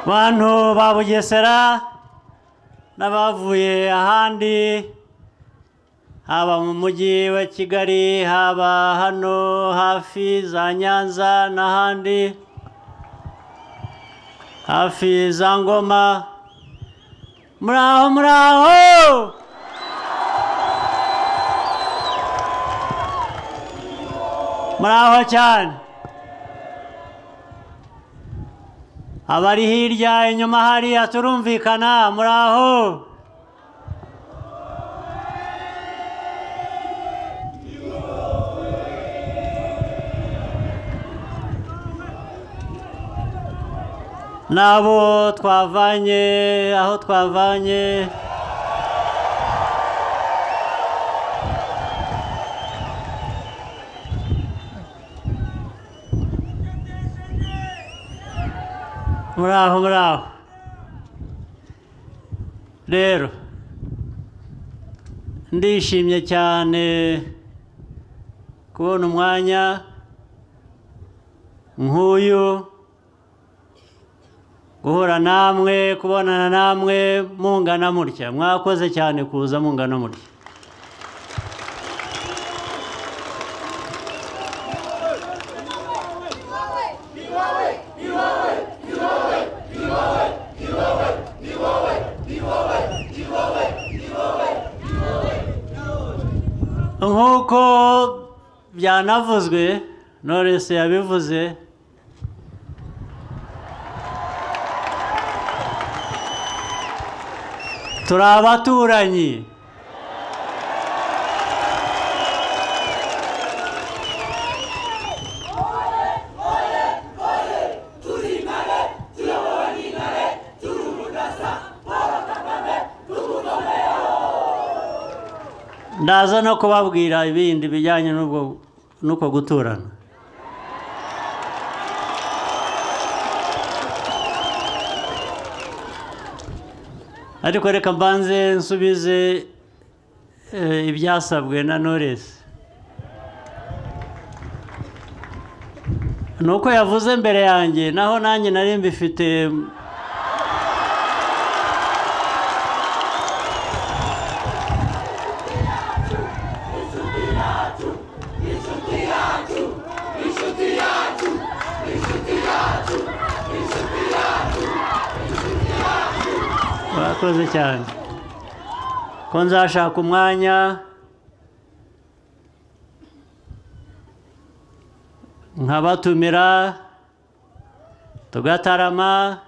Bantu ba Bugesera n'abavuye ahandi, haba mu mujyi wa Kigali, haba hano hafi za Nyanza n'ahandi hafi za Ngoma, muraho muraho. Muraho cyane. Abari hirya inyuma hariya turumvikana, muraho. N'abo twavanye aho twavanye, muraho muraho. Rero ndishimye cyane kubona umwanya nk'uyu, guhura namwe, kubonana namwe mungana mutya. Mwakoze cyane kuza mungana mutya. Nk'uko byanavuzwe, Knowless yabivuze, turi abaturanyi. Ndaza no kubabwira ibindi bijyanye n'ubwo n'uko guturana. Ariko reka mbanze nsubize ibyasabwe na Knowless. Nuko yavuze mbere yanjye, naho nanjye nari mbifite. Murakoze cyane. Ko nzashaka umwanya nkabatumira tugatarama,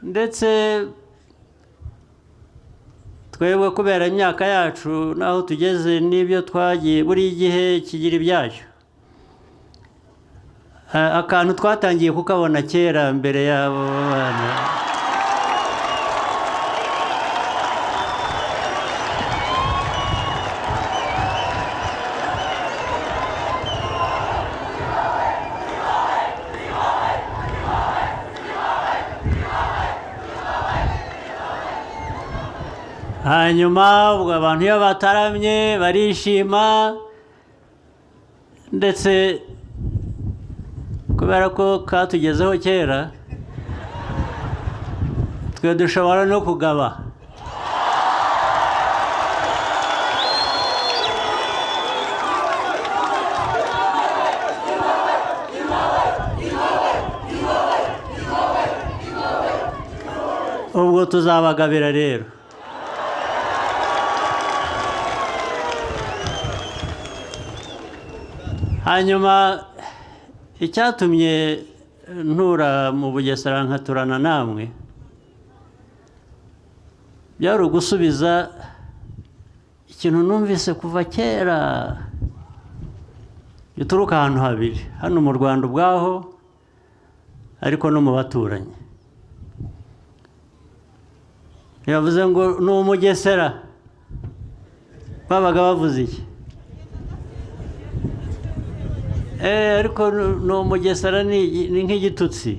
ndetse twebwe kubera imyaka yacu n'aho tugeze n'ibyo twagiye, buri gihe kigira ibyacyo. Akantu twatangiye kukabona kera mbere y'abo bana. Hanyuma ubwo abantu iyo bataramye barishima, ndetse kubera ko katugezeho kera, twe dushobora no kugaba. Ubwo tuzabagabira rero. Hanyuma icyatumye ntura mu Bugesera nkaturana namwe byari ugusubiza ikintu numvise kuva kera gituruka ahantu habiri, hano mu Rwanda ubwaho ariko no mu baturanyi. Yavuze ngo ni Umugesera, babaga bavuze iki? Ariko ni Umugesera ni nk'igitutsi.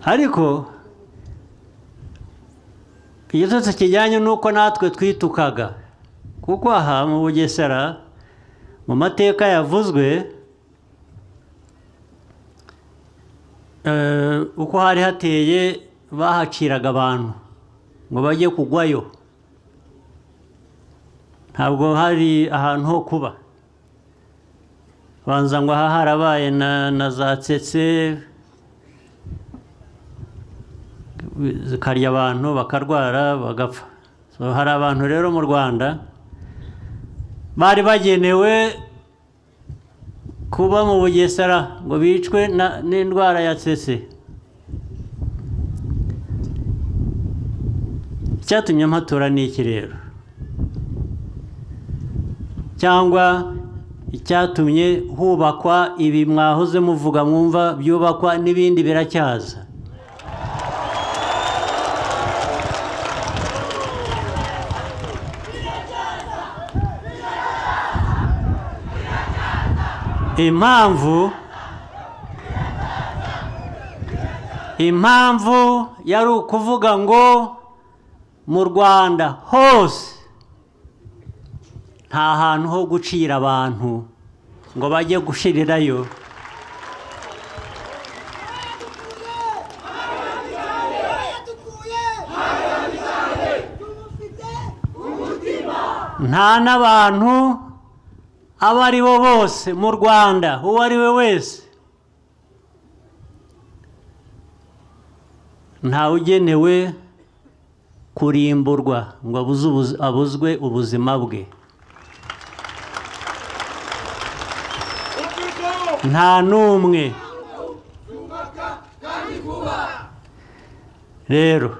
Ariko igitutsi kijyanye n'uko natwe twitukaga. Kuko aha mu Bugesera, mu mateka yavuzwe, uko hari hateye, bahaciraga abantu ngo bajye kugwayo. Ntabwo hari ahantu ho kuba. Banza ngo aha harabaye na za tsetse zikarya abantu bakarwara bagapfa. So, hari abantu rero mu Rwanda bari bagenewe kuba mu Bugesera ngo bicwe n'indwara ya tsetse. Icyatumye mpatura ni iki rero, cyangwa icyatumye hubakwa ibi mwahoze muvuga mwumva byubakwa n'ibindi biracyaza? Impamvu yari ukuvuga ngo mu Rwanda hose nta hantu ho gucira abantu ngo bajye gushirirayo. Nta n'abantu abo ari bo bose mu Rwanda, uwo ari we wese, ntawugenewe kurimburwa ngo abuzwe ubuzima bwe. Nta n'umwe. Rero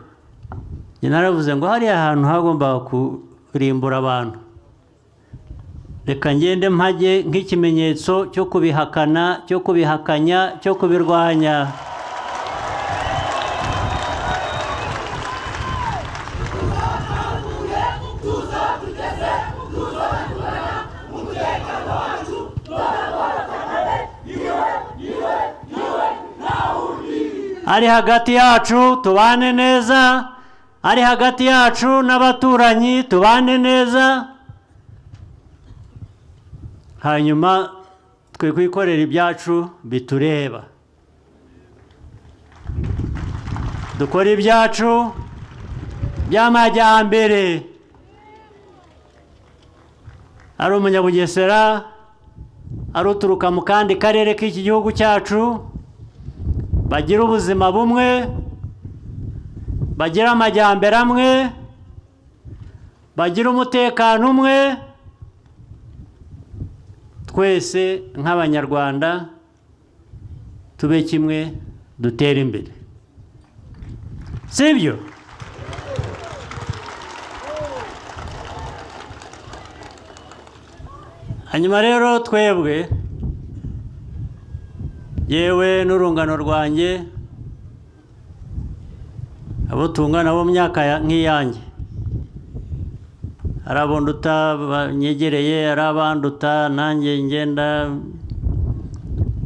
njye naravuze ngo hariya hantu hagombaga kurimbura abantu, reka ngende mpajye nk'ikimenyetso cyo kubihakana, cyo kubihakanya, cyo kubirwanya. Ari hagati yacu tubane neza, ari hagati yacu n'abaturanyi tubane neza, hanyuma twe kwikorera ibyacu bitureba, dukora ibyacu by'amajyambere. Ari umunyabugesera, ari uturuka mu kandi karere k'iki gihugu cyacu, bagira ubuzima bumwe, bagira amajyambere amwe, bagira umutekano umwe, twese nk'Abanyarwanda tube kimwe, dutere imbere. Sibyo? Hanyuma rero twebwe, yewe n'urungano rwanjye, abo tungana bo myaka nk'iyanjye, hari abo nduta banyegereye, hari abanduta nanjye ngenda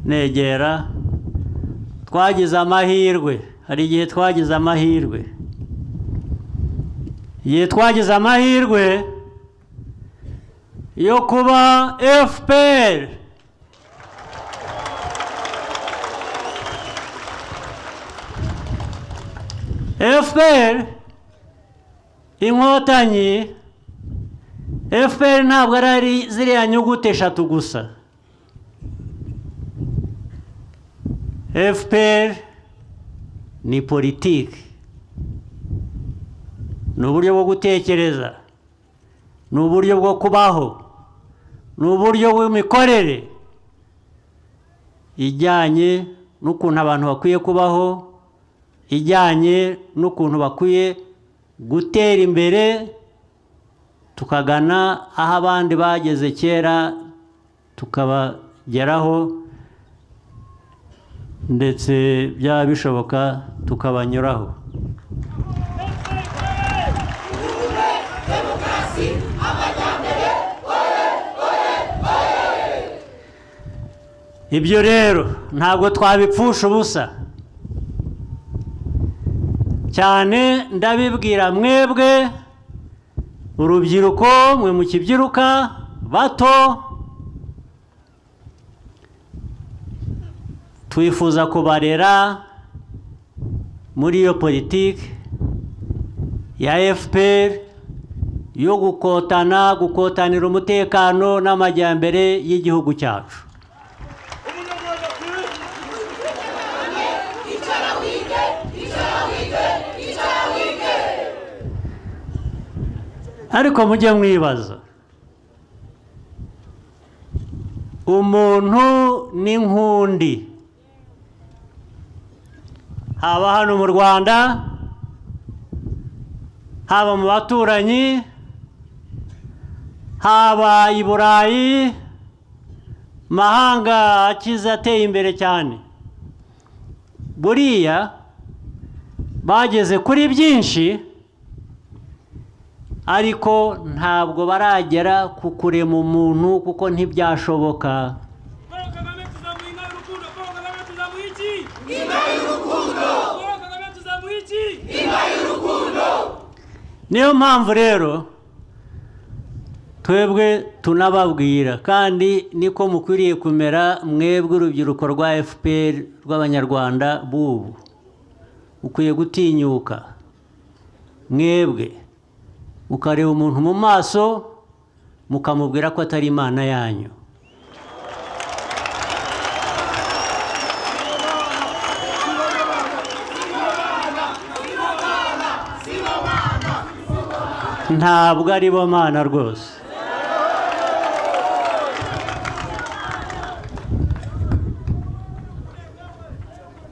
negera, twagize amahirwe. Hari igihe twagize amahirwe, igihe twagize amahirwe yo kuba FPR FPR Inkotanyi. FPR ntabwo ari ziriya nyuguti eshatu gusa. FPR ni politiki, ni uburyo bwo gutekereza, ni uburyo bwo kubaho, ni uburyo bw'imikorere ijyanye n'ukuntu abantu bakwiye kubaho, ijyanye n'ukuntu bakwiye gutera imbere, tukagana aho abandi bageze kera tukabageraho, ndetse byaba bishoboka tukabanyuraho. Ibyo rero ntabwo twabipfusha ubusa. Cyane ndabibwira mwebwe Urubyiruko, mwe mukibyiruka bato, twifuza kubarera muri iyo politiki ya FPR yo gukotana, gukotanira umutekano n'amajyambere y'igihugu cyacu. Ariko mujye mwibaza, umuntu n'inkundi, haba hano mu Rwanda, haba mu baturanyi, haba i Burayi, mahanga akize ateye imbere cyane, buriya bageze kuri byinshi, ariko ntabwo baragera ku kurema umuntu, kuko ntibyashoboka. Paul Kagame tuzamuha inka y'urukundo. Paul Kagame tuzamuha iki? Inka y'urukundo. Paul Kagame tuzamuha iki? Niyo mpamvu rero twebwe tunababwira, kandi niko mukwiriye kumera mwebwe urubyiruko rwa FPR rw'Abanyarwanda b'ubu, mukwiye gutinyuka mwebwe mukareba umuntu mu maso, mukamubwira ko atari Imana yanyu. Ntabwo ari bo Mana rwose.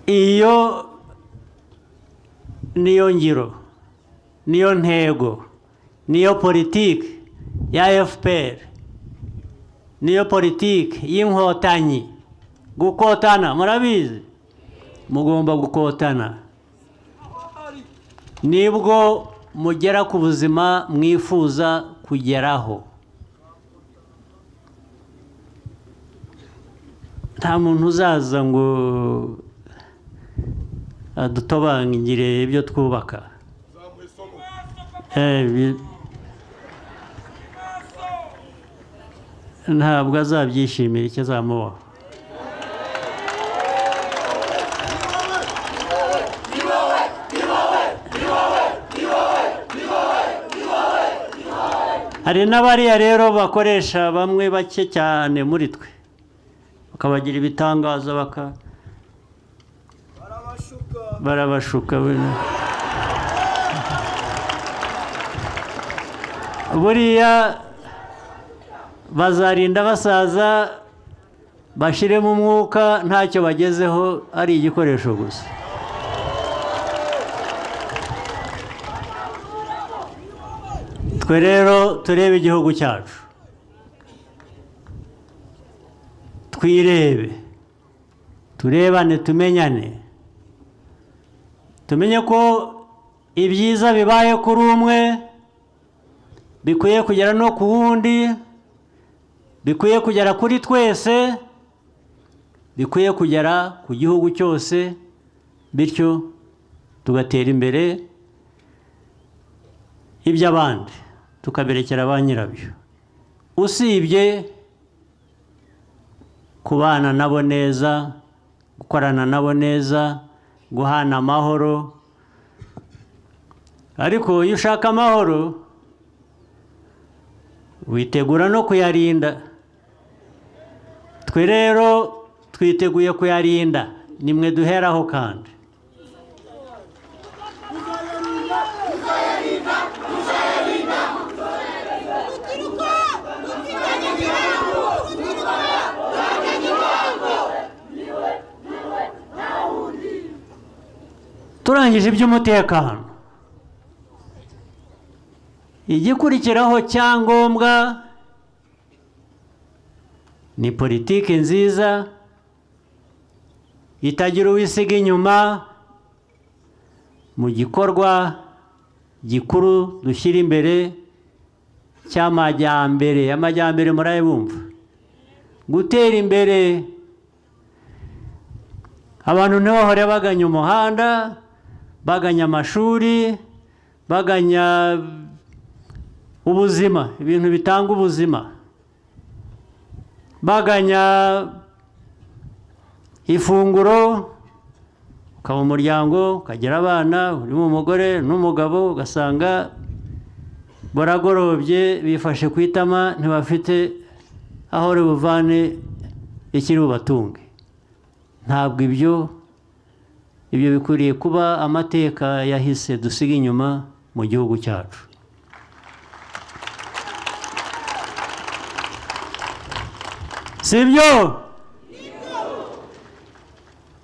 Iyo niyo ngiro, niyo ntego, niyo politiki ya FPR, niyo politiki y'Inkotanyi. Gukotana murabizi, mugomba gukotana, nibwo mugera ku buzima mwifuza kugeraho. Nta muntu uzaza ngo adutobangire ibyo twubaka. Ntabwo azabyishimira icyo azamubaho. Hari n'abariya rero bakoresha bamwe bake cyane muri twe, bakabagira ibitangaza, barabashuka. Buriya bazarinda basaza bashiremo umwuka, ntacyo bagezeho, ari igikoresho gusa. Twe rero turebe igihugu cyacu, twirebe, turebane, tumenyane, tumenye ko ibyiza bibaye kuri umwe bikwiye kugera no ku wundi, bikwiye kugera kuri twese, bikwiye kugera ku gihugu cyose, bityo tugatera imbere, iby'abandi tukaberekera ba nyirabyo. Usibye kubana nabo neza, gukorana nabo neza, guhana amahoro. Ariko iyo ushaka amahoro witegura no kuyarinda. Twe rero twiteguye kuyarinda, nimwe duheraho kandi. Turangije iby'umutekano, igikurikiraho cyangombwa ni politiki nziza itagira uwisiga inyuma mu gikorwa gikuru dushyira imbere cy'amajyambere. Amajyambere murayabumva, gutera imbere, abantu ntibahore baganya umuhanda, baganya amashuri, baganya ubuzima, ibintu bitanga ubuzima, baganya ifunguro, ukaba umuryango ukagira abana, urimo umugore n'umugabo, ugasanga baragorobye bifashe ku itama, ntibafite aho buvane ikiri bubatunge. Ntabwo ibyo bikwiriye kuba amateka yahise dusiga inyuma mu gihugu cyacu. Sibyo?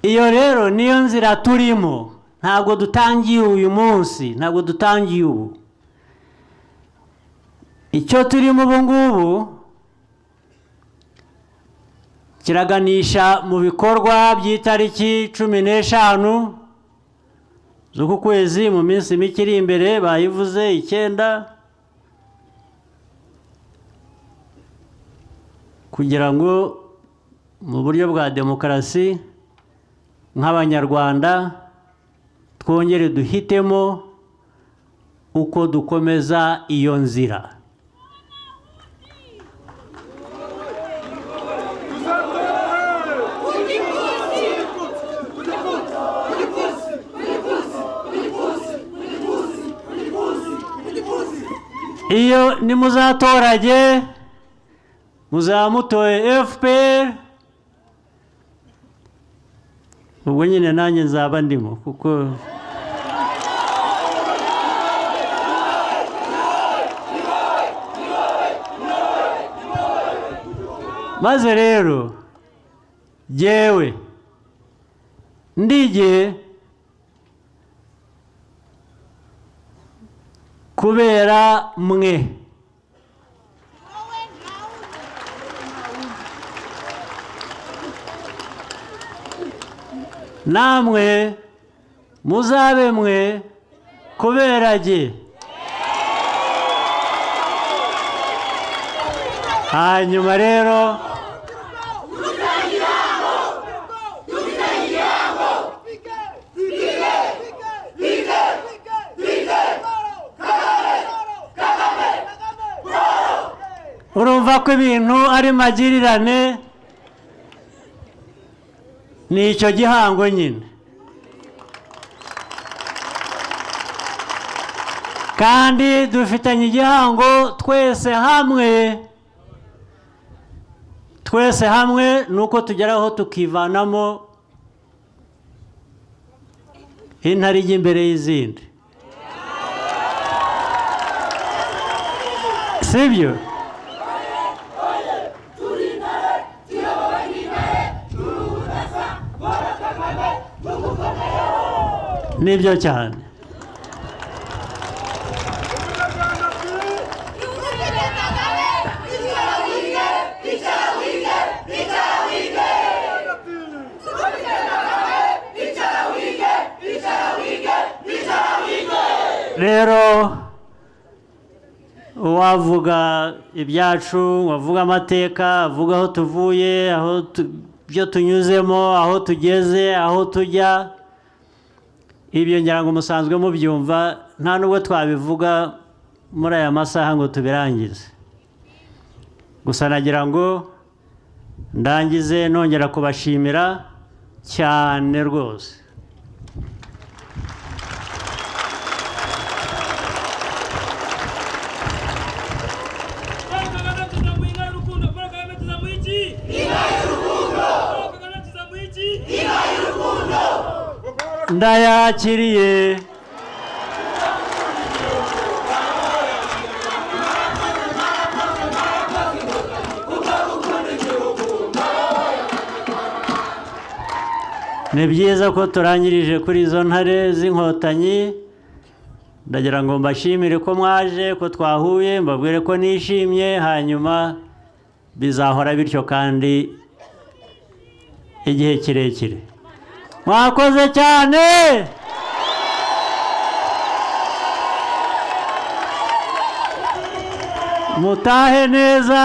Iyo rero niyo nzira turimo, ntabwo dutangiye uyu munsi, ntabwo dutangiye ubu. Icyo turimo ubu ngubu kiraganisha mu bikorwa by'itariki 15 z'uku kwezi, mu minsi mike iri imbere, bayivuze 9, kugira ngo mu buryo bwa demokarasi nk'Abanyarwanda twongere duhitemo uko dukomeza iyo nzira. Iyo nimuzatorage muzamutoye FPR, ubwo nyine nanjye nzaba ndimo, kuko maze rero jyewe ndige kubera mwe. Namwe muzabe mwe kubera jye. Hanyuma rero urumva ko ibintu ari magirirane, ni icyo gihango nyine. Kandi dufitanye igihango twese hamwe, twese hamwe nuko tugeraho tukivanamo intare ijya imbere y'izindi, sibyo? Nibyo cyane. Rero uwavuga ibyacu, wavuga amateka, avuga aho tuvuye, aho ibyo tunyuzemo, aho tugeze, aho tujya, ibyo ngira ngo musanzwe mubyumva, nta nubwo twabivuga muri aya masaha ngo tubirangize. Gusa nagira ngo ndangize nongera kubashimira cyane rwose. Ndayakiriye. Ni byiza ko turangirije kuri izo ntare z'inkotanyi. Ndagira ngo mbashimire ko mwaje, ko twahuye, mbabwire ko nishimye, hanyuma bizahora bityo kandi igihe kirekire. Mwakoze cyane. Mutahe neza.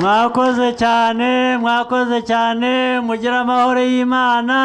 Mwakoze cyane, mwakoze cyane. Mugire amahoro y'Imana.